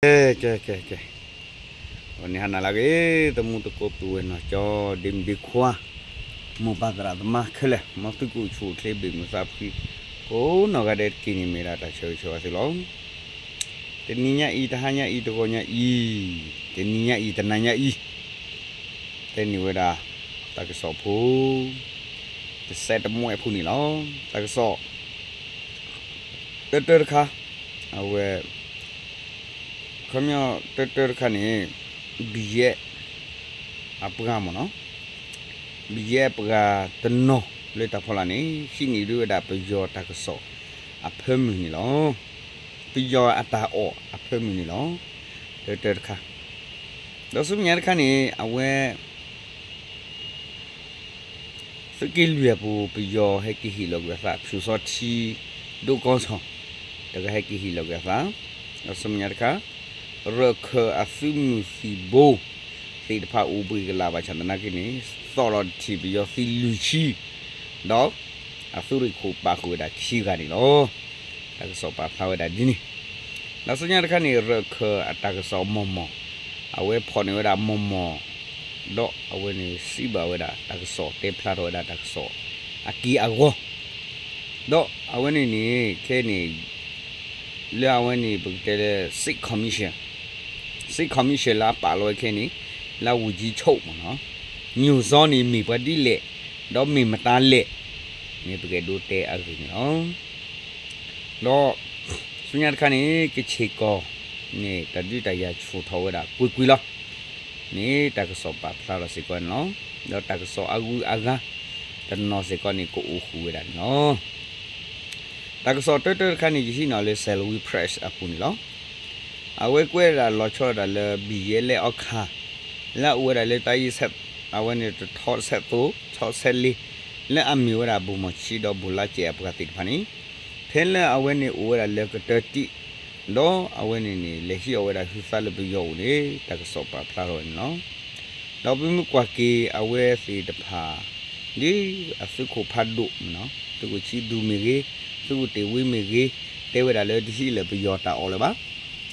ကဲ ကဲ ကဲ ကဲ, အန့ၣ်ဟါနၤလၢအဂ့ၤ သမူသကိးပုၢ်ဝဲၢ်နီၢ်ကၠီ ဒ့မုၣ်ဒ့ခွါ မိၢ်ပၢ်သရၣ်သမါခဲလၢာ် မ်သုကအိၣ်ဆူၣ်အိၣ်ချ့ဘၣ်မုာ်သးဖှံ ကိးနီၢ်ဂၤဒဲးတက့ၢ်န့ၣ် မ့ၢ်ဒၣ်တၢ်ဆၢဂ့ၤဆၢဝါသုလီၤ. တနံၤညါအံၤ တဟါညါအံၤ တဂီၤညါအံၤ တနံၤညါအံၤ တနၤညါအံၤ တဲန့ၢ်ဝဲဒၣ် တၢ်ကစီၣ်ဖိ တစဲးတမှဲအဖုၣ်န့ၣ်လီၤ. တၢ်ကစီၣ် တၢတၢတခါ အဝဲ ခီပညီ တၢတၢတခါန့ၣ် ဘံယဲၢ် အပှၤမ့ၢ်နီၤ ဘံယဲၢ်အပှၤတနီၤလၢတၢ်ဖီလာ်န့ၣ် ဟံးန့ၢ်ဒံးဝဲဒၣ်ပယီၤတၢ်ကစီၣ်အဖၢမုၢ်န့ၣ်လီၤ. ပယီၤအတၢ်အီၣ်အဖၢမုၢ်န့ၣ်လီၤ. တၢတၢတခါ ဒီးဆူမဲာ်ညါတခါန့ၣ် အဝဲ သုးက့လွံၢ်အပူၤ ပယီၤဟဲက့ၤဟ့ၣ်လီၤကွံာ်အသး ဖၠူၣ်စီထံ ဒိၣ်ကီၢ်ဆီ တဂၤဟဲက့ၤဟ့ၣ်လီၤကွံာ်အသး, ဒီးဆူမဲာ်ညါတခါ ရၢၢ်ခၢၣ်အသုးမုၢ်သံၣ်ဘိ သ့ၣ်တဖၣ်အိၣ်ဘှံးကလာ်ဘၣ်ဆၣ်သနာ်က့န့ၣ် သီၣ်လီၤတထံၣ်ပယီၤသုးလွံၢ်ဆံ ဒီးအသုးရ့ၣ်ခိၣ်ပာ်ဃုာ်ဝဲဒၣ်ခံဂၤန့ၣ်လီၤ. တၢ်ကစီၣ်ပာ်ဖျါဝဲဒၣ်ဒ်န့ၣ် ဒီးဆူညါတခါန့ၣ် ရၢၢ်ခၢၣ်အတၢ်ကစီၣ်မီၢ်မီၢ်, အဝဲဖီၣ်န့ၢ်ဝဲဒၣ်မီၢ်မီၢ်, ဒီးအဝဲန့ၣ်စံးဘၣ်ဝဲဒၣ်တၢ်ကစီၣ် တဲဖျါထီၣ်ဝဲဒၣ်တၢ်ကစီၣ်အက့ၢ်အဂီၤ, ဒီးအဝဲန့ၣ်န့ၣ် ခဲအံၤန့ၣ် လၢအဝဲန့ၣ် ပကတဲလၢ State Commission, State Commission လၢအပာ်လီၤဝဲခဲအံၤန့ၣ် လၢဝန်ကြီးချုပ်မ့ၢ်နီၤ, ညိုစောင်းန့ၣ် မ့ၢ်ပှၤဒ်လဲၣ်, ဒီးမ့ၢ်မတၤလဲၣ်န့ၣ် ပကအဲၣ်ဒိးတဲအဂ့ၢ်န့ၣ်လီၤ. ဒီးဆူညါတခါန့ၣ် ကဆ့ၣ်ကီၢ်န့ၣ် တၢ်ဒုးတၢ်ယၤဆူၣ်ထီၣ်ဝဲဒၣ်ကွ့ၢ်ကွ့ၢ်လီၤ. န့ၣ်တၢ်ကစီၣ်ပာ်ဖျါထီၣ်စ့ၢ်ကီးန့ၣ်လီၤ. ဒီးတၢ်ကစီၣ်အဂုၤအဂၤတနီၤစ့ၢ်ကီးန့ၣ် ကအိၣ်ဃုာ်ဝဲဒၣ်န့ၣ်လီၤ. တၢ်ကစီၣ်တၢတၢတခါန့ၣ် ယဟံးန့ၢ်လၢ Salween Press အပူၤန့ၣ်လီၤ. အဝဲကွဲးဒၣ်လီၤဆီဒၣ်တၢ်လၢ ဘံၣ်ယဲၢ်လဲၣ်အီခါ လၢအအိၣ်ဝဲဒၣ်လၢတၢ်အံၤ အဝဲန့ၣ်တထီဆဲးသိး ထီဆဲးလ့ လၢအမ့ၢ်ဝဲဒၣ် ဗိုလ်မှူးကြီး ဒီးဗိုလ်ချုပ်ကြီးအပှၤသ့ၣ်တဖၣ်န့ၣ် ဖဲလၢအဝဲန့ၣ်အိၣ်ဝဲဒၣ်လၢကတၢၢ်တံၢ် ဒီးအဝဲန့ၣ်န့ၣ် လဲၤဟံးအီၣ်ဝဲဒၣ်ဟုသးလၢပယီၤအိၣ်န့ၣ် တၢ်ကစီၣ်ပာ်ဖျါထီၣ်ဝဲန့ၣ်လီၤ. ဒီးပမ့ၢ်ကွၢ်က့ၤအဝဲသ့ၣ်တဖၣ် ဒ်အသုးခိၣ်ဖးဒိၣ်မ့ၢ်နီၤ သုးခိၣ်ဆံးသူမ့ၢ်ဂ့ၤ သုးခိၣ်တ့ၢ်ဝ့မ့ၢ်ဂ့ၤ တဲဝဲဒၣ်လၢတဟံးလၢပယီၤတၢ်အီၣ်လၢၤဘၣ်,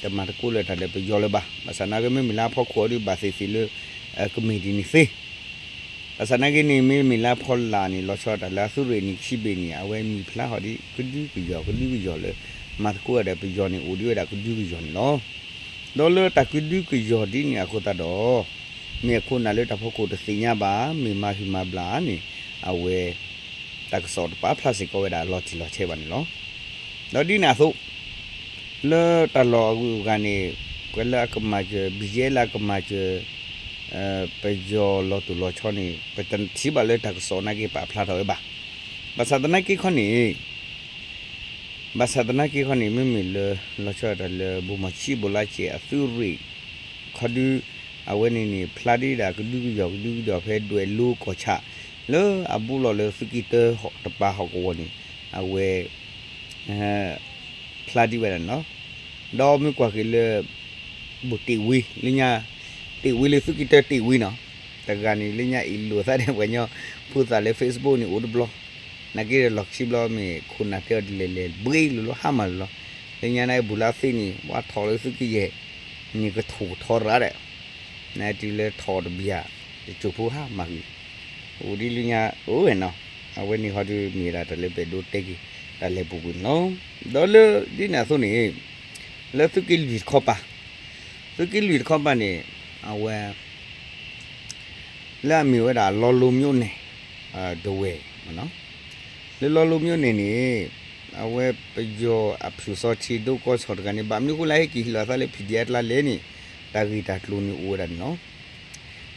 တမၤသကိးလၢၤတၢ်လၢပယီၤလၢၤဘၣ်. ဘၣ်ဆၣ်သနာ်က့မ့မ့ၢ်လၢအဖီခိၣ်အီၤဒီးဘၣ်သ့ၣ်သ့ၣ်လၢ ကမ့ၢ်ဒ်န့ၣ်သ့ ဘၣ်ဆၣ်သနာ်က့န့ၣ် မ့မ့ၢ်လၢအဖီလာ်န့ၣ် လီၤဆီဒၣ်တၢ်လၢအသုးရ့ၣ်နံၣ်ခံဘ့ၣ်န့ၣ် အဝဲမံၤဖျါထီၣ်ဒ်ကဒုကယီၤ ကဒုကယီၤလၢ မၤသကိးဒီးပယီၤန့ၣ် အိၣ်ဒံးဝဲဒၣ်ကဒုကယီၤန့ၣ်လီၤ. ဒီးလၢတၢ်ကဒုကယီၤဒ်န့ၣ်အဃိသတးဒီး မ့ၢ်အခိၣ်နၢ်လၢတၢ်ဖီခိၣ်တသ့ၣ်ညါဘၣ် မ့ၢ်မၤဟုၣ်မၤဘျါန့ၣ် အဝဲ တၢ်ကစီၣ်တပာ်ဖျါစ့ၢ်ကီးဝဲဒၣ်လီၤတံၢ်လီၤဆဲးဘၣ်န့ၣ်လီၤ. ဒီးဒ်န့ၣ်အသိး လၢတၢ်လီၢ်အဂုၤအဂၤန့ၣ် ပှၤလၢအကမၤစၢၤ ဘံၣ်ယဲၢ်လၢအကမၤစၢၤ ပယီၤလီၤတိၢ်လီၤဆီန့ၣ် ပတထံၣ်ဘၣ်လၢတၢ်ကစီၣ်နာ်က့ပာ်ဖျါထီၣ်ဝဲဘၣ်. ဘၣ်ဆၣ်သနာ်က့ခီန့ၣ် ဘၣ်ဆၣ်သနာ်က့ခီန့ၣ် မ့မ့ၢ်လၢ လီၤဆီဒၣ်တၢ်လၢ ဗိုလ်မှူးကြီး ဗိုလ်ချုပ်ကြီး အသုးရ့ၣ် ခီဒု အဝဲန့ၣ်န့ၣ် ဖျါဒံးဒၣ်ကဒုကယီၤ ကဒုကယီၤဖဲဒွဲၣ်လိၤကီၢ်ဆၣ် လၢအဘူးလီၤလၢသုးက့တၢတပၤဟီၣ်ကဝီၤန့ၣ် အဝဲ ဖျါဒံးဝဲဒၣ်န့ၣ်လီၤ. ဒီးမ့ၢ်ကွၢ်က့ၤလၢ ဘူးတ့ၢ်ဝ့ လၢညါ တ့ၢ်ဝ့လၢသုးက့တၢတ့ၢ်ဝ့နီၤ တဂၤန့ၣ် လၢညါအ့ၣ်လိာ်သးဒီးပှၤကညီဖိသၣ်လၢ Facebook န့ၣ်အိၣ်တဘျီ နာ်က့ဒီးလီၢ်ခံဘျီမ့ၢ်ခိၣ်နၢ်တဲအီၤဒ်လဲၣ်လဲၣ် ဘှ့လိၤလိၤဟါမၢ်လိၤလီၤ. လၢညါန့ၣ် ဘူးလၢသ့န့ၣ် ဝါထီၣ်လၢသုးက့ယဲၢ် န့ၣ်ကထူၣ်ကထီရၤဒီး နတုၤလၢထီၣ်တဘျီ တစိၢ်ဖိဟါမၢ်ဂ့ၤ အိၣ်ဒ်လၢညါအိၣ်ဝဲနီၤ. အဝဲန့ၣ်ဟီဒုးမ့ၢ်ဒၣ်တၢ်လၢပအဲၣ်ဒိးတဲက့ၤ တၢ်လဲၤပူၤကွံာ်န့ၣ်လီၤ. ဒီးလၢဒ်န့ၣ်အသိးန့ၣ် လၢသုးက့လွံၢ်တခီပၤ သုးက့လွံၢ်တခီပၤန့ၣ် အဝဲ လၢအမ့ၢ်ဝဲဒၣ် လီလိၤမိန့ၣ် ဒဝဲၢ် လၢလီလိၤမိန့ၣ်န့ၣ် အဝဲပယီၤအဖၠိၣ်စီထံဒိၣ်ကီၢ်ဆီၣ်တဂၤန့ၣ် ဘၣ်မနုၤဃိလၢဟဲက့ၤဟ့ၣ်လီၤအသးလၢ PDF အကျါလဲၣ်န့ၣ် တၢ်ဂ့ၢ်တၢ်ကျိၤန့ၣ်အိၣ်ဝဲဒၣ်န့ၣ်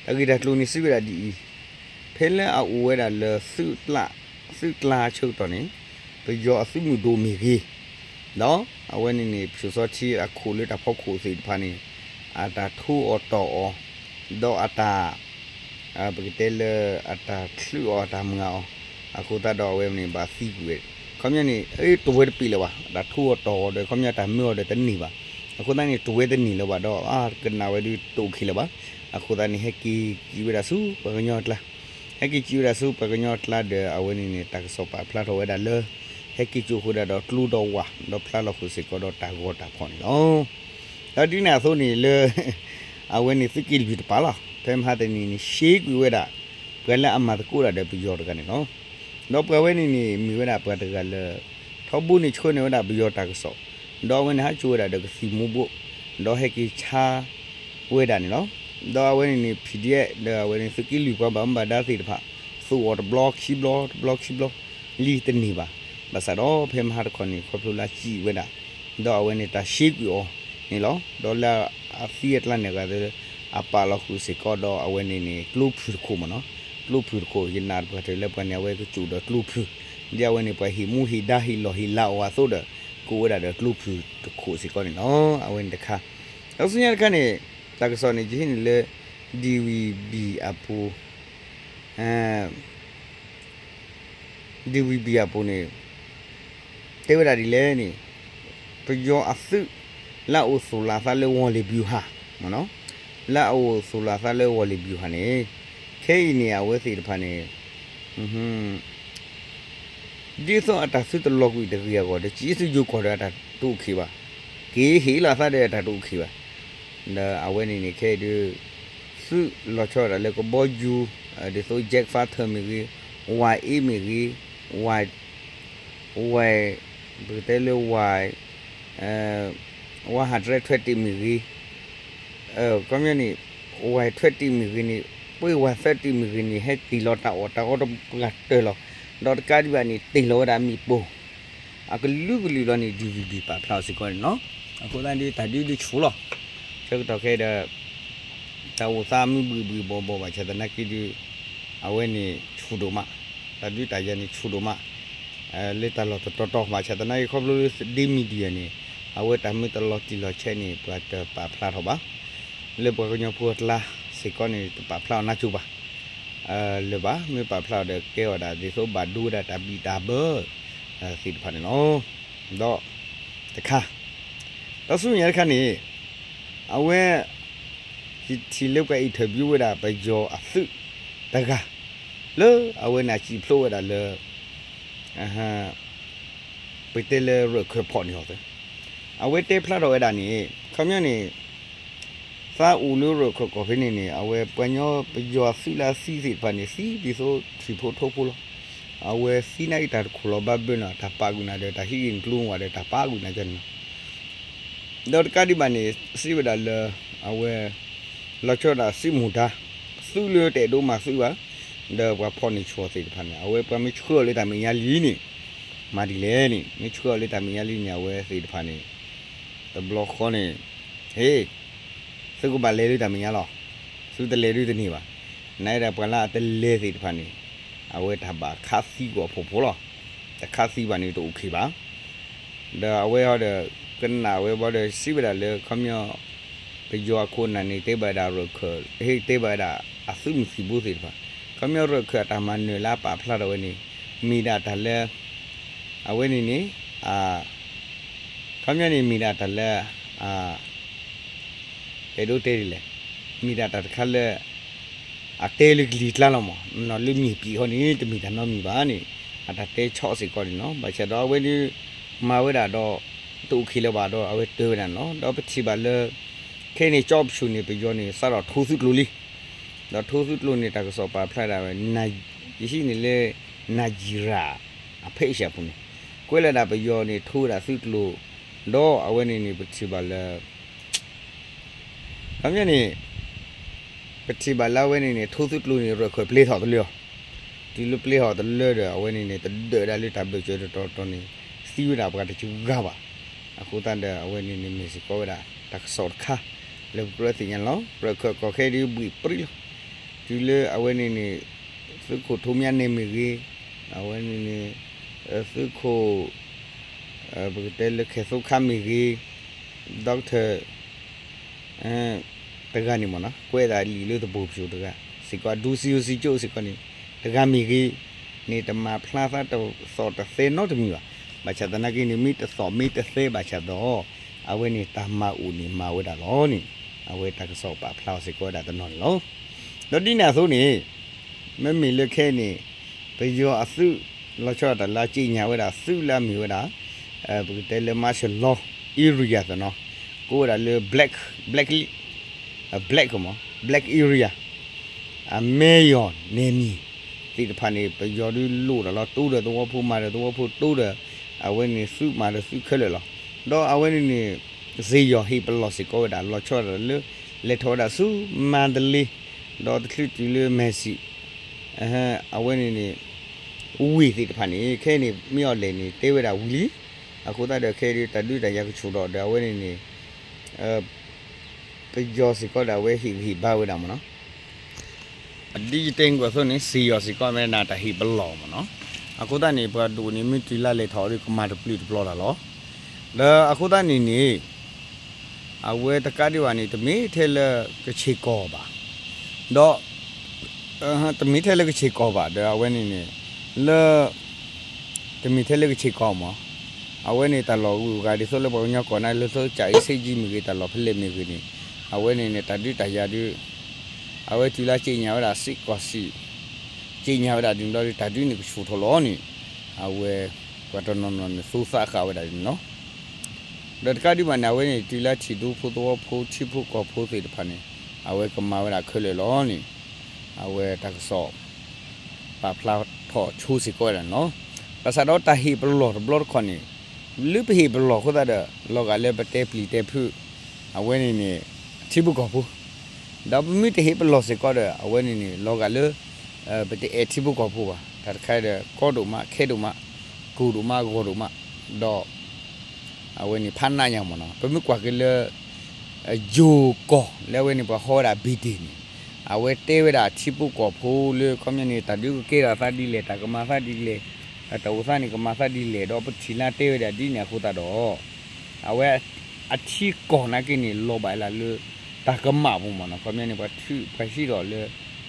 လီၤ. တၢ်ဂ့ၢ်တၢ်ကျိၤန့ၣ်စံးဝဲဒၣ်ဒ်အံၤ, ဖဲလၢအအိၣ်ဝဲဒၣ်လၢ သုးကျါဆၢကတီၢ်န့ၣ် ပယီၤအသုးမုၢ်ဒိၣ်မ့ၢ်ဂ့ၤ, ဒီးအဝဲန့ၣ်န့ၣ် ဖၠိၣ်စီထံအခိၣ်လၢတၢ်ဖီခိၣ်သ့ၣ်တဖၣ်န့ၣ် အတၢ်ထိအီၤတီၢ်အီၤ, ဒီးအတၢ် ပကတဲလၢအတၢ်ချုးအီၤအတၢ်မုၢ်အီၤ, အဃိသတးဒီးအဝဲန့ၣ်ဘၣ်သံကွံာ်ဝဲ, ခီပညီန့ၣ် တဝဲတပ့ၤလၢၤဘၣ်, တၢ်ထိအီၤတီၢ်အီၤဒီး ခီပညီတၢ်မၢအီၤဒီးတန့ၢ်ဘၣ်, အဃိသတးန့ၣ် တဝဲတန့ၢ်လၢၤဘၣ်ဒီး အကနၣ်ဝဲဒုးတအိၣ်ခံလၢၤဘၣ်, အဃိသတးန့ၣ် ဟဲက့ၤကံးဝဲဒၣ်ဆူပှၤကညီအကျါ ဟဲက့ၤကံးဝဲဒၣ်ဆူပှၤကညီအကျါဒီး အဝဲန့ၣ်န့ၣ် တၢ်ကစီၣ်ပာ်ဖျါထီၣ်ဝဲဒၣ်လၢ ဟဲက့ၤကၠိဃုာ်ဒၣ်ဒီးကျိဒီးဝၣ် ဒီးဖျါလီၤဃုာ်စ့ၢ်ကီးဒီးတၢ်ဂီၤတၢ်ဖီၣ်န့ၣ်လီၤ. ဒီးဒ်န့ၣ်အသိးန့ၣ်လၢ အဝဲန့ၣ်သုးက့လွံၢ်တပၤလီၤ. ဖဲမဟါတနံၤန့ၣ် ရှဲကွံာ်ဝဲဒၣ် ပှၤလၢအမၤသကိးတၢ်ဒီးပယီၤတဂၤန့ၣ်လီၤ. ဒီးပှၤဝဲန့ၣ်န့ၣ် မ့ၢ်ဝဲဒၣ်ပှၤတဂၤလၢ ထီဘိန့ၣ်ဆှၢန့ၢ်ဝဲဒၣ်ပယီၤတၢ်ကစီၣ်, ဒီးအဝဲန့ၣ်ဟးကၠိဝဲဒၣ်ဒီးကသံၣ်မူၤဘှီး, ဒီးဟဲက့ၤဆါဝဲဒၣ်န့ၣ်လီၤ. ဒီးအဝဲန့ၣ်န့ၣ် PDF ဒီးအဝဲန့ၣ်သုးက့လွံၢ်ပှၤဘၣ်မူဘၣ်ဒါသ့ၣ်တဖၣ် သူၣ်အီၤတဘျီခံဘျီ တဘျီခံဘျီ လံတန့ၢ်ဘၣ်. ဘၣ်ဆၣ်ဒီးဖဲမဟါတခီန့ၣ် ခီဖျိလၢစံးဝဲဒၣ် ဒီးအဝဲန့ၣ်တၢ်ရှဲကွံာ်အီၤန့ၣ်လီၤ. ဒီးလၢအသံအကျါန့ၣ်ဂၤဒီး အပာ်လီၤဃုာ်စ့ၢ်ကီးဒီးအဝဲန့ၣ်န့ၣ် ကျိဖုၣ်တခိၣ်မ့ၢ်နီၤ, ကျိဖုၣ်တခိၣ် ယနာ်ပှၤတၢၢ်လၢပှၤန့ၣ် အဝဲကစူးဒီးကျိဖုၣ်, ဒ်အဝဲန့ၣ်ပှၤဟ့ၣ်မူဟ့ၣ်ဒါဟ့ၣ်လီၢ်ဟ့ၣ်လၤအီၤအသိးဒီး ကိးဝဲဒၣ်ဒီးကျိဖုၣ်တခိၣ်စ့ၢ်ကီးန့ၣ်လီၤ. အဝဲန့ၣ်တခါ ဒီးဆူညါတခါန့ၣ် တၢ်ကစီၣ်န့ၣ် ယဟံးန့ၢ်လၢ DVB အပူၤ DVB အပူၤန့ၣ် တဲဝဲဒၣ်ဒ်လဲၣ်န့ၣ် ပယီၤအသုး လၢအအိၣ်သူၣ်လီၤအသးလၢဝီၤလ့ၤဘျူၤဟၣ်မ့ၢ်နီၤ, လၢအအိၣ်သူၣ်လီၤအသးလၢဝီၤလ့ၤဘျူၤဟၣ်န့ၣ် ခဲအံၤန့ၣ် အဝဲသ့ၣ်တဖၣ်န့ၣ် ဒ်သိးအတၢ်သုတလီၤကွံာ်တဂ့ၤအဂီၢ်ဒီး ကံသုယိၤကီၢ်ဒီးအတၢ်တအိၣ်ခံးဘၣ်, က့ၤဟ့ၣ်လီၤအသးဒီးအတၢ်တအိၣ်ခံးဘၣ်. ဒီးအဝဲန့ၣ်န့ၣ် ခဲအံၤဒုး သုးလီၤဆီဒၣ်တၢ်လၢကဘီယူၤ ဒ်သိး jet fighter မ့ၢ်ဂ့ၤ, Y eight မ့ၢ်ဂ့ၤ, Y, Y, ပကတဲလၢ Y, ဝါဟးတရဲထွဲတ့ၢ်မ့ၢ်ဂ့ၤ, ခီပညီန့ၣ် Y twenty မ့ၢ်ဂ့ၤန့ၣ်, ပှ့ၤ Y thirty မ့ၢ်ဂ့ၤန့ၣ် ဟဲတ့ၢ်လီၤတၢ်အီၣ်တၢ်အီတပှၢ်တၢၢ်လီၤ. ဒီးတကးဒံးဘၣ်န့ၣ် တ့ၢ်လီၤဝဲဒၣ်မ့ၣ်ပိၢ် အကလုာ်ကလုာ်လီၤန့ၣ် DVB ပာ်ဖျါအီၤစ့ၢ်ကီးန့ၣ်လီၤ. အဃိသတးဒုး တၢ်ဒုးဒုးဆူၣ်လီၤ. ဆၢကတီၢ်ခဲအံၤဒီး တၢ်အိၣ်သးမုၢ်ဘှံးဘှံးဘှီးဘှီး ဘၣ်ဆၣ်သနာ်က့ဒုး အဝဲန့ၣ်ဆူၣ်ဒိၣ်မး, တၢ်ဒုးတၢ်ယၤန့ၣ်ဆူၣ်ဒိၣ်မး လၢတၢ်လီၢ်တတီၤတီၤ ဘၣ်ဆၣ်သနာ်က့ ခီဖျိလၢ Dee Media န့ၣ် အဝဲတၢ်မ့ၢ်တလီၤတံၢ်လီၤဆဲးန့ၣ် ပှၤတပာ်ဖျါထီၣ်ဘၣ်. လၢပှၤကညီဖိအကျါစ့ၢ်ကီးန့ၣ် တပာ်ဖျါအီၤနါစိၤဘၣ် လၢၤဘၣ်. မ့ၢ်ပာ်ဖျါအီၤဒီးကဲအီၤဒၣ်ဒ်သိးဘၣ်ဒိဝဲဒၣ်တၢ်ဘံၣ်တၢ်ဘၢ သ့ၣ်တဖၣ်န့ၣ်လီၤ. ဒီးတခါ ဒီးဆူညါတခါန့ၣ် အဝဲ ယထံၣ်လၢပှၤ interview ဝဲဒၣ်ပယီၤအသုးတဂၤ လၢအဝဲန့ၣ်စံးဖျိဝဲဒၣ်လၢ ပတဲလၢရၢၢ်ခၢၣ်ဖီၣ်န့ၢ်အီၤသ့ အဝဲတဲဖျါထီၣ်ဝဲဒၣ်န့ၣ် ခီပညီန့ၣ် သးအိၣ်လၢရၢၢ်ခၢၣ်ကီၢ်ဖဲန့ၣ်န့ၣ် အဝဲပှၤကညီပယီၤအသုးလၢအသံသ့ၣ်တဖၣ်န့ၣ် သံဒ်သိးထံၣ်ဖိထိဖိလီၤ. အဝဲသံနာ်က့တၢ်တခိၣ်လီၤဘၣ်ဘၢနီၤ တၢ်ပာ်ကွံာ်နၤဒီးတၢ်ဟံးဂ့ၢ်န့ၣ်ကျိမ့ၢ်ဝဲဒီးတၢ်ပာ်ကွံာ်နၤကန့ၣ်လီၤ. ဒီးတကးဒံးဘၣ်န့ၣ် စံးဝဲဒၣ်လၢ အဝဲ လီၤဆီဒၣ်တၢ်စံးမူၤဒါ သုးလၢတအဲၣ်ဒိးမၤသုးဘၣ် ဒီးပှၤဖီၣ်န့ၢ်ဆူၣ်အီၤသ့ၣ်တဖၣ်န့ၣ် အဝဲပှၤမ့ၢ်ဆှၢအီၤလၢတၢ်မဲာ်ညါလံန့ၣ် မၤဒ်လဲၣ်န့ၣ် မ့ၢ်ဆှၢအီၤလၢတၢ်မဲာ်ညါလံန့ၣ် အဝဲသ့ၣ်တဖၣ်န့ၣ် တဘျီဃီန့ၣ် ဟ့ၣ် သုကဘၣ်လဲၤလၢတၢ်မဲာ်ညါလီၤ. သုတလဲၤဒုးတန့ၢ်ဘၣ်. နာ်ဝဲဒၣ်ပှၤလၢအတလဲၤသ့ၣ်တဖၣ်န့ၣ် အဝဲတၢ်ဘၣ်ခးသံကွံာ်အဖီခိၣ်လီၤ. တခးသံဘၣ်န့ၣ်တအိၣ်ခံးဘၣ်. ဒီးအဝဲအီၤဒီး ကနၣ်ဝဲဘီဒီးစံးဝဲဒၣ်လၢ ခီပညီ ပယီၤအခိၣ်အနၢ်န့ၣ် တဲဘၣ်ဝဲဒၣ်ရၢၢ်ခၢၣ် ဟ့ၣ်တဲဘၣ်ဝဲဒၣ်အသုးမုၢ်သံၣ်ဘိသ့ၣ်တဖၣ် ခီပညီရၢၢ်ခၢၣ်အတၢ်မၤနၢၤလၢအပာ်ဖျါထီၣ်ဝဲန့ၣ် မ့ၢ်ဒၣ်တၢ်လၢ အဝဲန့ၣ်န့ၣ် ခီပညီန့ၣ်မ့ၢ်ဒၣ်တၢ်လၢ အဲၣ်ဒိးတဲဒ်လဲၣ်, မ့ၢ်ဒၣ်တၢ်တခါလၢ အတဲလၢကလံၤကျါလီၤမး, နီၢ်လၢမ့ၢ်ပံာ်ဃီန့ၣ် တမ့ၢ်တၢ်နီတမံၤဘၣ်န့ၣ် အတၢ်တဲဆီၣ်စ့ၢ်ကီးန့ၣ်လီၤ. ဘၣ်ဆၣ်ဒီးအဝဲဒုး မၤဝဲဒၣ်ဒီး တအိၣ်ခံးလၢၤဘၣ်ဒီး အဝဲတဲဝဲဒၣ်န့ၣ်လီၤ. ဒီးပထံၣ်ဘၣ်လၢ ခဲအံၤန့ၣ် ကၠီပဆူၣ်န့ၣ် ပယီၤန့ၣ် စးထီၣ်ထိသုးကျိၤလံ. ဒီးထိသုးကျိၤန့ၣ် တၢ်ကစီၣ်ပာ်ဖျါဒၣ်ဝဲ ယဟံးန့ၢ်လၢ နၢ်ယံၤရၣ် အဖဲအ့ၡၢၣ်ပူၤန့ၣ် ကွဲးလၢဒၣ်ပယီၤန့ၣ် ထိဝဲဒၣ်သုးကျိၤ, ဒီးအဝဲန့ၣ်န့ၣ် ပထံၣ်ဘၣ်လၢ ခီပညီန့ၣ် ပထံၣ်ဘၣ်လၢအဝဲန့ၣ်န့ၣ် ထိသုးကျိၤန့ၣ် ရၢၢ်ခၢၣ်ပျဲထီၣ်တလၢအီၤ, တုၤလၢပျဲထီၣ်တလၢဒီး အဝဲန့ၣ်န့ၣ် တဒၢးဒၣ်လၢတၢ်ဘၢၣ်စၢၤတတီၤတီၤန့ၣ် သံဝဲဒၣ်ပှၤတစှၤဂၤဘၣ်. အဃိသတးဒီး အဝဲန့ၣ်န့ၣ် မ့ၢ်စ့ၢ်ကီးဝဲဒၣ် တၢ်ကစီၣ်တခါ လၢပကြၢးသ့ၣ်ညါန့ၣ်လီၤ. ရၢၢ်ခၢၣ်ကီၢ်ခဲအံၤဒုးဘှံးပြံလီၤ. တုၤလၢအဝဲန့ၣ်န့ၣ် သုးခိၣ်ထိးမၠါနဲမ့ၢ်ဂ့ၤ, အဝဲန့ၣ်န့ၣ် သုးခိၣ် ပကတဲလၢခဲၣ်သိခါမ့ၢ်ဂ့ၤ, doctor တဂၤန့ၣ်မ့ၢ်နီၤ ကွဲးဒၣ်လံာ်လၢသဘိၣ်ပစိၤတဂၤ စ့ၢ်ကီး ဒူစံယိၤစံကၠိစ့ၢ်ကီးန့ၣ် တဂၤမ့ၢ်ဂ့ၤန့ၣ် တမၤဖျါသးတသီၣ်တသဲနီတမံၤဘၣ်. ဘၣ်ဆၣ်သနာ်က့န့ၣ် မ့ၢ်တသီၣ်မ့ၢ်တသဲဘၣ်ဆၣ်ဒီး အဝဲန့ၣ်တၢ်မၤအိၣ်န့ၣ်မၤဝဲဒၣ်လီၤန့ၣ် အဝဲတၢ်ကစီၣ်ပာ်ဖျါအီၤစ့ၢ်ကီးဝဲဒၣ်တနီၤန့ၣ်လီၤ. ဒီးဒ်န့ၣ်အသိးန့ၣ် မ့မ့ၢ်လၢခဲအံၤန့ၣ် ပယီၤအသုး လီၤဆီဒၣ်တၢ်လၢအက့ညါဝဲဒၣ်သုးလၢအမ့ၢ်ဝဲဒၣ် ပကတဲလၢ martial law area သနီၤ အိၣ်ဝဲဒၣ်လၢ black, black, black မး black area အမဲယီၤနယ်မြေ သ့ၣ်တဖၣ်န့ၣ် ပယီၤဒုးလိၣ်တၢ်လီၤ တိဒီးသဝီဖိ မၤဒီးသဝီဖိ တိဒီး အဝဲန့ၣ်သုးမၤဒီးသုးခဲလၢာ်လီၤ. ဒီးအဝဲန့ၣ်န့ၣ် စ့ယီၤဟ့ၣ်ပလီၢ်စ့ၢ်ကီးဝဲဒၣ် လီၤဆီဒၣ်တၢ်လၢ လဲၤထီၣ်ဝဲဒၣ်ဆူမါတလ့ ဒီးတချုးတုၤလၢမဲာ်ဆံး အဝဲန့ၣ်န့ၣ် ဝ့ၢ်သ့ၣ်တဖၣ်န့ၣ် ခဲအံၤန့ၣ် မ့ၢ်အီၤလဲၣ်န့ၣ် တဲဝဲဒၣ်ဝံၤလံ. အဃိသတးဒီးခဲအံၤဒုး တၢ်ဒုးတၢ်ယၤကဆူၣ်ထီၣ်ဒီး အဝဲန့ၣ်န့ၣ် ပယီၤစ့ၢ်ကီးဒီး အဝဲဟ့ၣ်ဂံၢ်ဟ့ၣ်ဘါဝဲဒၣ်မ့ၢ်နီၤ. ဒ်ယတဲကွၢ်အသိးန့ၣ် စ့ယီၤစ့ၢ်ကီးမ့ၢ်ဒၣ်တၢ်ဟ့ၣ်ပလီၢ်မ့ၢ်နီၤ. အဃိသတးန့ၣ် ပှၤဒိၣ်န့ၣ် မ့ၢ်တုၤလၢလဲၤထီၣ်ဒီး ကမၤတပျုာ်တပျီၤတၢ်လီၤ. ဒီးအဃိသတးန့ၣ်န့ၣ် အဝဲတကးဒံးဘၣ်န့ၣ် တမ့ၢ်ထဲလၢကဆ့ၣ်ကီၢ်ဘၣ်, ဒီး တမ့ၢ်ထဲလၢကဆ့ၣ်ကီၢ်ဘၣ် ဒီးအဝဲန့ၣ်န့ၣ် လၢ တမ့ၢ်ထဲလၢကဆ့ၣ်ကီၢ်မး, အဝဲန့ၣ်တၢ်လီၢ်ဂုၤဂၤဒ်သိးလၢပှၤကညီကီၢ်န့ၣ် လၢသိးကၠၤအ့စ့ကၠံမ့ၢ်ဂ့ၤ တၢ်လီၢ်ဖဲလဲၣ်မ့ၢ်ဂ့ၤန့ၣ် အဝဲန့ၣ်န့ၣ် တၢ်ဒုးတၢ်ယၤဒုး အဝဲတုၤလၢက့ညါဝဲဒၣ်စ့ၢ်ကီးစံး က့ညါဝဲဒၣ်ဒ်န့ၣ်ဒီး တၢ်ဒုးန့ၣ်ကဆူၣ်ထီၣ်လီၤန့ၣ် အဝဲ ပှၤတနီၤနီၤန့ၣ် သူသးဃာ်ဝဲဒၣ်န့ၣ်လီၤ. ဒီးတကးဒံးဘၣ်န့ၣ် အဝဲန့ၣ် တုၤလၢထံၣ်ဒူဖိသဝီဖိ ထံဖိကီၢ်ဖိသ့ၣ်တဖၣ်န့ၣ် အဝဲကမၤဝဲဒၣ်ခဲလၢာ်လီၤန့ၣ် အဝဲတၢ်ကစီၣ် ပာ်ဖျါထီၣ်ဆိစ့ၢ်ကီးဝဲဒၣ်န့ၣ်လီၤ. ဘၣ်ဆၣ်ဒီးတၢ်ဟ့ၣ်ပလီၢ်တဘျီတခီၣ်န့ၣ် လၢပဟ့ၣ်ပလီၢ်အဃိသတးဒီး လီၤဂာ်လၢပတဲပျံၤတဲဖုး အဝဲန့ၣ်န့ၣ် ထံဖိကီၢ်ဖိ ဒီးပမ့ၢ်တဟ့ၣ်ပလီၢ်စ့ၢ်ကီးဒီး အဝဲန့ၣ်န့ၣ် လီၤဂာ်လၢ ပတအဲၣ်ထံဖိကီၢ်ဖိဘၣ်. တၢ်တခါဒီး ကီဒိၣ်မး ခဲဒိၣ်မး ကိၢ်ဒိၣ်မး ဂီၤဒိၣ်မး ဒီး အဝဲန့ၣ်ဖးနးညါမ့ၢ်နီၤ. ပမ့ၢ်ကွၢ်က့ၤလၢ ယိၤကီၢ် လၢအဝဲန့ၣ်ပှၤဟီဝဲဒၣ် Biden န့ၣ် အဝဲတဲဝဲဒၣ်ထံဖိကီၢ်ဖိလၢ ခီပညီန့ၣ် တၢ်ဒုးကကဲထီၣ်သးဒ်လဲၣ် တၢ်ကမၤသးဒ်လဲၣ် တၢ်အိၣ်သးန့ၣ်ကမၤသးဒ်လဲၣ် ဒီးပထံၣ်လၢတဲဝဲဒၣ်ဒ်န့ၣ်အဃိသတးဒီး အဝဲ အထံကီၢ်နာ်က့န့ၣ် လီၤဘၣ်လၢ တၢ်ကမၣ်ပူၤမ့ၢ်နီၤ. ခီပညီန့ၣ် ပှၤထုးပှၤဟံးထီၣ်လၢ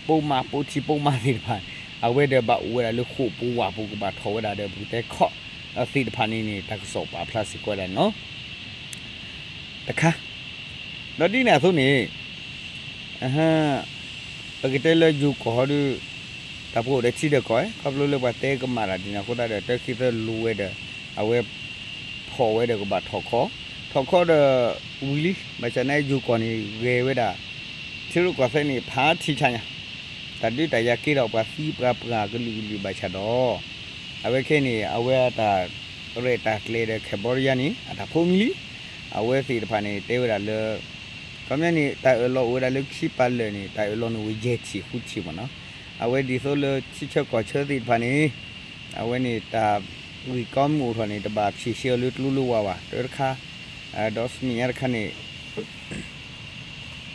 ပိာ်မးပိာ်ထံပိာ်မးသ့ၣ်တဖၣ် အဝဲဒီးဘၣ်အိၣ်ဝဲဒၣ်လၢဃိာ်ပူၤဝၣ်ပူၤ ကဘၣ်ထီၣ်ဝဲဒၣ်ဒီး ပကတဲခီၣ်သ့ၣ်တဖၣ်န့ၣ်န့ၣ် တၢ်ကစီၣ်ပာ်ဖျါစ့ၢ်ကီးဝဲဒၣ်န့ၣ်လီၤ. တခါ ဒီးဒ်န့ၣ်အသိးန့ၣ် ပကတဲလၢယိၤကီၢ်ဟီဒီး တၢ်ပှိၣ်ဒီးထံဒီးကီၢ် ခီဖျိလၢပှၤတဲကမၣ်တၢ်ဒ်န့ၣ်အဃိသတးဒီး တၢ်ခံသၢလိၤဝဲဒီး အဝဲ ဖီၣ်ဝဲဒီးကဘၣ်ထီၣ်ခီ ထီၣ်ခီဒီး ဝံၤလံ ဘၣ်ဆၣ်န့ၣ်ယိၤကီၢ်န့ၣ် ဂဲၤဝဲဒၣ် ထံရူၢ်ကီၢ်သဲးန့ၣ် ဖးထံဆါညါ တၢ်ဒုးတၢ်ယၤကဲထီၣ်ပှၤသံပှၤပှၢ်ကလုာ်ကလုာ်ဘၣ်ဆၣ်ဒီး အဝဲခဲအံၤန့ၣ် အဝဲအတၢ်ရဲၣ်တၢ်ကျဲၤဒီး Cambodia န့ၣ် အတၢ်ဖိမံၤလံ အဝဲသ့ၣ်တဖၣ်န့ၣ် တဲဝဲဒၣ်လၢ ခီပညီန့ၣ် တၢ်အၢၣ်လီၤအိၣ်ဝဲဒၣ်လၢခံပာ်လၢာ်န့ၣ် တၢ်အၢၣ်လီၤန့ၣ်ဝဲယဲၢ်ထံၣ်ဃုထံၣ်မ့ၢ်နီၤ. အဝဲဒ်သိးလၢထံဆၢကီၢ်ဆၢသ့ၣ်တဖၣ်န့ၣ် အဝဲန့ၣ်တၢ်ဂ့ၢ်ကီမုၢ်အိၣ်ထီၣ်န့ၣ် တဘၣ်ဖြေရှင်းအီၤလၢကျိလၢဝါဘၣ် တၢတခါ ဒီးဆူမဲာ်ညါတခါန့ၣ် တၢ်အၢၣ်လီၤအိၣ်ဝဲဒၣ်သၢထံၣ်လွံၢ်ထံၣ်အဃိသတးဒီး အဝဲတဲဒၣ်ဒ်လၢခီပညီ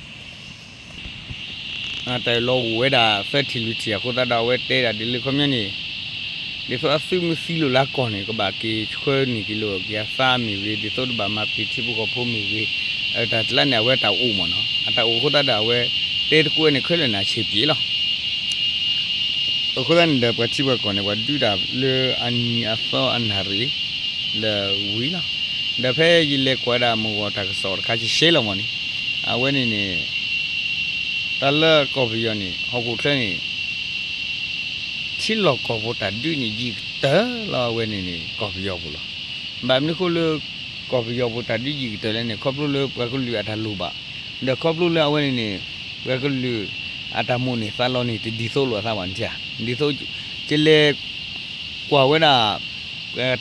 န့ၣ် ဒ်သိးအသုးမုၢ်သံလိာ်လၢကီၢ်န့ၣ် ကဘၣ်က့ၤဆှၢန့ၢ်က့ၤလိာ်က့ၤအသးမ့ၢ်ဂ့ၤ ဒ်သိးတဘၣ်မၤပျံၤထံဖိကီၢ်ဖိမ့ၢ်ဂ့ၤ တၢ်ကျါန့ၣ် အဝဲတၢ်အိၣ်မ့ၢ်နီၤ အတၢ်အိၣ်အဃိသတးဒီး အဝဲတဲသကိးန့ၣ် ခဲလၢာ်န့ၣ်ဆံးပျံၤလီၤ. အဃိသတးန့ၣ်ဒီး ပှၤထံပှၤကီၢ်န့ၣ် ပှၤဒုးတၢ်လၢအနံၤအသီအနၣ်ရံၣ် လၢဝံၤလီၤ. ဒီးဖဲယလဲၤကွၢ်ဒၣ်မုၢ်ဂီၤတၢ်ကစီၣ်တခါ ယရှဲလီၤမ့ၢ်န့ၣ် အဝဲန့ၣ်န့ၣ် တၢ်လၢကီၢ်ပယီၤန့ၣ် ဟီၣ်ခိၣ်ချၢန့ၣ် ထံလီၢ်ကီၢ်ဖိတၢ်ဒုးန့ၣ်ယံာ်ကတၢၢ်လီၤအဝဲန့ၣ်န့ၣ် ကီၢ်ပယီၤပူၤလီၤ. ဘၣ်မနုၤအဃိလၢ ကီၢ်ပယီၤပူၤတၢ်ဒုးယံာ်ကတၢၢ်လဲၣ်န့ၣ် ခီဖျိလၢပှၤကလုာ်အတၢ်လိၣ်ဘၣ်, ဒီးခီဖျိလၢအဝဲန့ၣ်န့ၣ် ပှၤကလုာ်အတၢ်မိၣ်န့ၢ်သးလီန့ၣ် တဒ်သိးလိာ်အသးဘၣ်န့ၣ် ဒ်သိး ယလဲၤ ကွၢ်ဝဲဒၣ်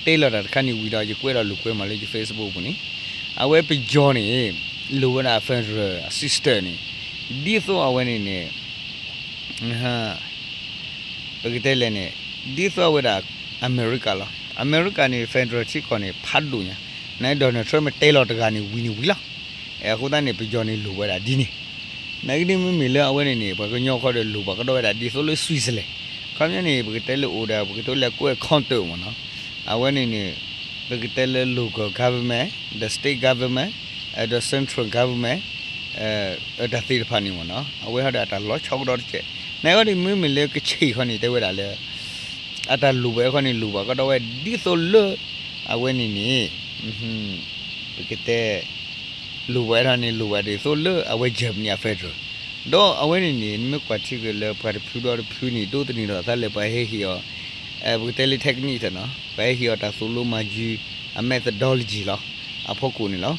တဲလီၤတၢ်တခါန့ၣ်ဝံၤဒီး ယကွဲးဒီးလိာ်ကွဲးမးလၢယ Facebook ပူၤန့ၣ် အဝဲပယီၤန့ၣ် လိၣ်ဝဲဒၣ် federal system န့ၣ် ဒ်သိးအဝဲန့ၣ်န့ၣ် ပကတဲလဲၣ်န့ၣ် ဒ်သိးအဝဲဒၣ် အမဲရကၤ လီၤ. အမဲရကၤန့ၣ် federal ထံကီၢ်န့ၣ် ဖးဒိၣ်ညါ, န Donald Trump မ့ၢ်တဲလီၤတဂၤန့ၣ်ဝံၤန့ၣ်ဝံၤလီၤ. အဃိသတးန့ၣ် ပယီၤန့ၣ်လိၣ်ဝဲဒၣ်ဒ်န့ၣ် နာ်က့ဒ်မ့မ့ၢ်လၢအဝဲန့ၣ်န့ၣ် ပှၤကညီဃီဒီးလိၣ်ဘၣ်ကဒီးဝဲဒၣ် ဒ်သိးလၢ Switzerland ခီပညီန့ၣ် ပကတဲလၢအိၣ်ဒီး ပကတဲလၢကွဲး counter မ့ၢ်နီၤ, အဝဲန့ၣ်န့ၣ် ပကတဲလၢ local government, the state government, ဒီး central government တၢ်သ့ၣ်တဖၣ်န့ၣ်မ့ၢ်နီၤ အဝဲဟီဒီးအတၢ်လီၤဆီကဒီးတက့ၢ်. နာ်က့ဒ်မ့မ့ၢ်လၢကဆ့ၣ်ဃီန့ၣ် တဲဝဲဒၣ်လၢ အတၢ်လိၣ်ဘၣ်အဃိန့ၣ် လိၣ်ဘၣ်ကဒီးဝဲဒ်သိးလၢ အဝဲန့ၣ်န့ၣ် ပကတဲ လိၣ်ဘၣ်ထီၣ်န့ၣ် လိၣ်ဘၣ်ဒ်သိးလၢအဝဲ Germany အ federal ဒီးအဝဲန့ၣ်န့ၣ် နမ့ၢ်ကွၢ်ထံက့ၤလၢပှၤတဖုဒီးတဖုန့ၣ် ဒိးသန့ၤထီၣ်သးလၢပှၤဟဲဟ့ၣ်အီၤ ပကတဲလၢ technique နီၤ ပှၤဟဲဟ့ၣ်အီၤတၢ်သိၣ်လိမၤယုၤအ methodology လီၤ. အဖီခိၣ်န့ၣ်လီၤ.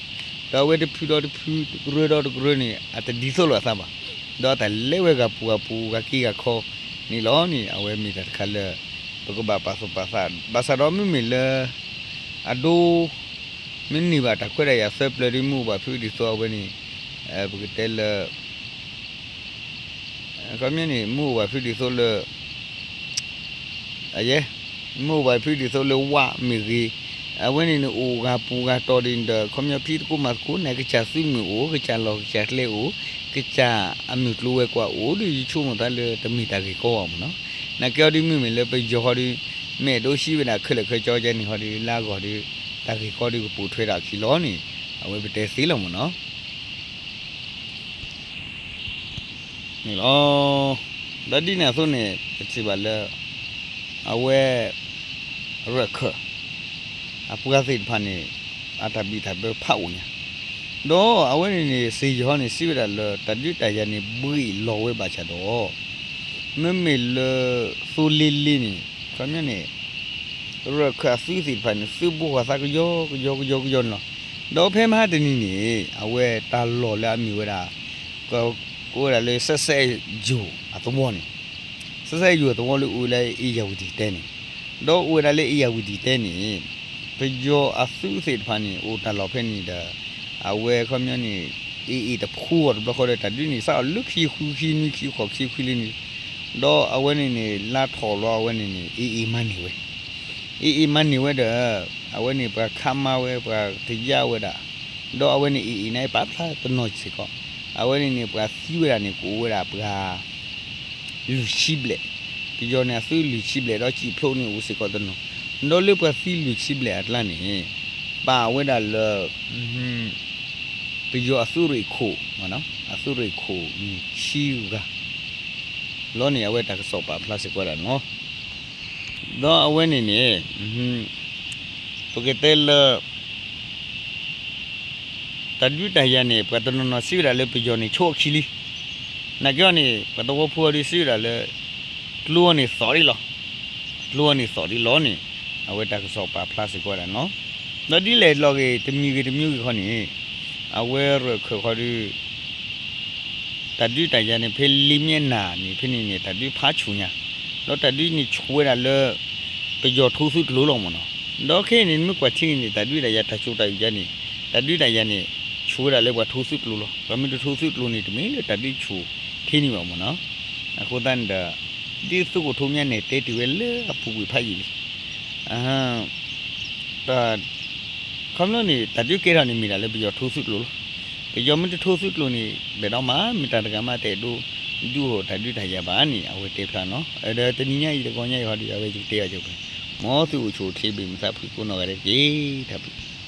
ဒီးအဝဲတဖုဒီးတဖု တကရၢဒီးတကရၢန့ၣ် အတဒ်သိးလိာ်အသးဘၣ်. ဒီးတၢ်လဲၤဝဲဂၤပူၤဂၤပူၤ ဂၤက့ဂၤခီန့ၣ်လီၤန့ၣ် အဝဲမ့ၢ်တၢ်တခါလၢ ပကဘၣ်ပာ်သူၣ်ပာ်သး ဘၣ်ဆၣ်ဒီးမ့မ့ၢ်လၢ အဒိ မ့ၢ်န့ၢ်ဘၣ်တၢ်ခွဲးတၢ်ယာ်သၢပျၢၤဒီး မ့ၢ်အိၣ်ဘၣ်ဖုဒ်သိးအဝဲန့ၣ် ပကတဲလၢ ခီပညီန့ၣ် မ့ၢ်အိၣ်ဘၣ်ဖုဒ်သိးလၢ အယဲ မ့ၢ်အိၣ်ဘၣ်ဖုဒ်သိးလၢဝးမ့ၢ်ဂ့ၤ, အဝဲန့ၣ်န့ၣ် အိၣ်ဂၤပူၤဂၤတီၤဒ်န့ၣ်ဒီး ခီပညီဖံသကိးမၤသကိးန့ၣ် ကစၢ်သုးမုၢ်အိၣ်, ကစၢ်လီၢ်ကစၢ်ကျဲအိၣ်, ကစၢ်အမုၢ်ကျိၤဝဲၤကွာ်အိၣ်ဒီး ယဆိကမိၣ်သးလၢတမ့ၢ်တၢ်ဂ့ၢ်ကီဘၣ်မ့ၢ်နီၤ. နာ်က့အီၤဒ်မ့မ့ၢ်လၢပယီၤဃီဒီး မ့ၢ်အဲၣ်ဒိးဟံးဝဲဒၣ်ခဲလၢာ်ခဲဆ့ကဲန့ၣ်ဃီဒီး လၢအဂီၢ်ဒီး တၢ်ဂ့ၢ်ကီဒီးကပိာ်ထွဲဒၣ်အခံလီၤန့ၣ် အဝဲပတဲသ့လီၤမ့ၢ်နီၤ. န့ၣ်လီၤ. ဒီးဒ်န့ၣ်အသိးန့ၣ် ပထံၣ်ဘၣ်လၢ အဝဲ ရၢၢ်ခၢၣ် အပှၤသ့ၣ်တဖၣ်န့ၣ် အတၢ်ဘံၣ်တၢ်ဘၢဖးအိၣ်ညါ, ဒီးအဝဲန့ၣ်န့ၣ် စ့ယီၤန့ၣ် စံးဝဲဒၣ်လၢ တၢ်ဒုးတၢ်ယၤန့ၣ် ဘှံးလီၤဝဲဘၣ်ဆၣ်ဒီး မ့မ့ၢ်လၢ သိလ့လ့န့ၣ် ခီပညီန့ၣ် ရၢၢ်ခၢၣ်အသုးသ့ၣ်တဖၣ်န့ၣ် သုးဘူးဃီၤသးကယီကယီကယီကယီန့ၣ်လီၤ. ဒီးဖဲမဟါတနံၤန့ၣ် အဝဲတၢ်လီၢ်လၢအမ့ၢ်ဝဲဒၣ် ကိးဝဲဒၣ်လၢ စဲးစဲးယိၤအသဝီန့ၣ်, စဲးစဲးယိၤအသဝီလၢအိၣ်လၢအ့ၣ်ယၢ်ဝတံၣ်တဲန့ၣ်, ဒီးအိၣ်ဝဲဒၣ်လၢအ့ၣ်ယၢ်ဝတံၣ်တဲန့ၣ် ပယီၤအသုးသ့ၣ်တဖၣ်န့ၣ် အိၣ်တၢ်လီၢ်ဖဲန့ၣ်ဒီး အဝဲခီပညီန့ၣ် အ့ၣ်အ့ၣ်တဖှူအီၤတဘျီဃီဒီး တၢ်ဒုးန့ၣ် စးထီၣ်လၢခံဃုခံနွံခံဃိးခံခွံလံန့ၣ်, ဒီးအဝဲန့ၣ်န့ၣ် လါထီၣ်လီၤအဝဲန့ၣ်န့ၣ် အ့ၣ်အ့ၣ်မၤန့ၢ်ဝဲ အ့ၣ်အ့ၣ်မၤန့ၢ်ဝဲဒီး အဝဲန့ၣ်ပှၤခးမၤဝဲ ပှၤတယာ်ဝဲဒၣ်, ဒီးအဝဲန့ၣ်အ့ၣ်အ့ၣ်န့ၣ် ပာ်ဖျါတနီၤစ့ၢ်ကီး, အဝဲန့ၣ်န့ၣ် ပှၤသံဝဲဒၣ်န့ၣ် ကအိၣ်ဝဲဒၣ်ပှၤ လွံၢ်ဆံဘျဲၣ်, ပယီၤန့ၣ်အသုးလွံၢ်ဆံဘျဲၣ် ဒီးစံၣ်ဖျိးန့ၣ်အိၣ်စ့ၢ်ကီးတနီၤ, ဒီးလၢပှၤသံလွံၢ်ဆံဘျဲၣ်အကျါန့ၣ် ပာ်ဝဲဒၣ်လၢ ပယီၤအသုးရ့ၣ်ခိၣ်, အသုးရ့ၣ်ခိၣ်န့ၣ်ဆံဂၤ လီၤန့ၣ် အဝဲတၢ်ကစီၣ်ပာ်ဖျါစ့ၢ်ကီးဒၣ်န့ၣ်လီၤ. ဒီးအဝဲန့ၣ်န့ၣ် ပကတဲလၢ တၢ်ဒုးတၢ်ယၤန့ၣ် ပှၤတနီၤနီၤစံးဝဲဒၣ်လၢပယီၤန့ၣ်ဆိအခံလံ. နာ်က့အီၤန့ၣ် ပှၤသဝီဖိအီၤဒုးစံးဝဲဒၣ်လၢ ကျိအီၤန့ၣ်သီၣ်ဒ်လီၤ. ကျိအီၤန့ၣ်သီၣ်ဒ်လီၤန့ၣ် အဝဲတၢ်ကစီၣ်ပာ်ဖျါစ့ၢ်ကီးဒၣ်န့ၣ်လီၤ. ဒီးဒ်လဲၣ်လီၤဂ့ၤ တမံၤဂ့ၤတမံၤဂ့ၤဃီန့ၣ် အဝဲရၢၢ်ခၢၣ်ဃီဒီး တၢ်ဒုးတၢ်ယၤန့ၣ် ဖဲလံာ်မ့ၢ်နၢ်န့ၣ် ဖဲန့ၣ်န့ၣ် တၢ်ဒုးဖးဆူၣ်ညါ, ဒီးတၢ်ဒုးန့ၣ်ဆူၣ်ဝဲဒၣ်လၢ ပယီၤထိသုးကျိၤလီၤမ့ၢ်နီၤ. ဒီးခဲအံၤန့ၣ် နမ့ၢ်ကွၢ်ထံန့ၣ် တၢ်ဒုးတၢ်ယၤတၢ်ကၠိတၢ်အုၣ်ယၤန့ၣ် တၢ်ဒုးတၢ်ယၤန့ၣ် ဆူၣ်ဝဲဒၣ်လၢပှၤထိသုးကျိၤလီၤ. ပှၤမ့ၢ်တထိသုးကျိၤန့ၣ် တမ့ၢ်လၢတၢ်ဒုးဆူၣ်ထဲန့ၣ်ဘၣ်မ့ၢ်နီၤ. အဃိသတးန့ၣ်ဒီး ဒ်သုးခိၣ်ထူမ့ၢ်န့ၣ် တဲတ့ၢ်ဝဲလၢအပူၤကွံာ်ဖးယံာ်လံ တၢ် ခီဖျိန့ၣ် တၢ်ဒုးကဲထီၣ်န့ၣ် မ့ၢ်ဒၣ်လၢပယီၤထိသုးကျိၤလီၤ. ပယီၤမ့ၢ်တထိသုးကျိၤန့ၣ် ဘၣ်ဒီးမး မ့ၢ်တၢ်တဂၤမးတအဲၣ်ဒိး ဒုးအိၣ်တၢ်ဒုးတၢ်ယၤဘၣ်န့ၣ် အဝဲတဲဖျါနီၤ. ဒီးတနံၤညါအံၤ တဂီၤညါအံၤဟီဒီး အဝဲယကတဲအီၤကၠိပှဲၤ မ်သုအိၣ်ဆူၣ်အိၣ်ချ့ ဘၣ်မုာ်သးဖှံကိးနီၢ်ဂၤဒဲးတက့ၢ်. တၢ်ဘျုး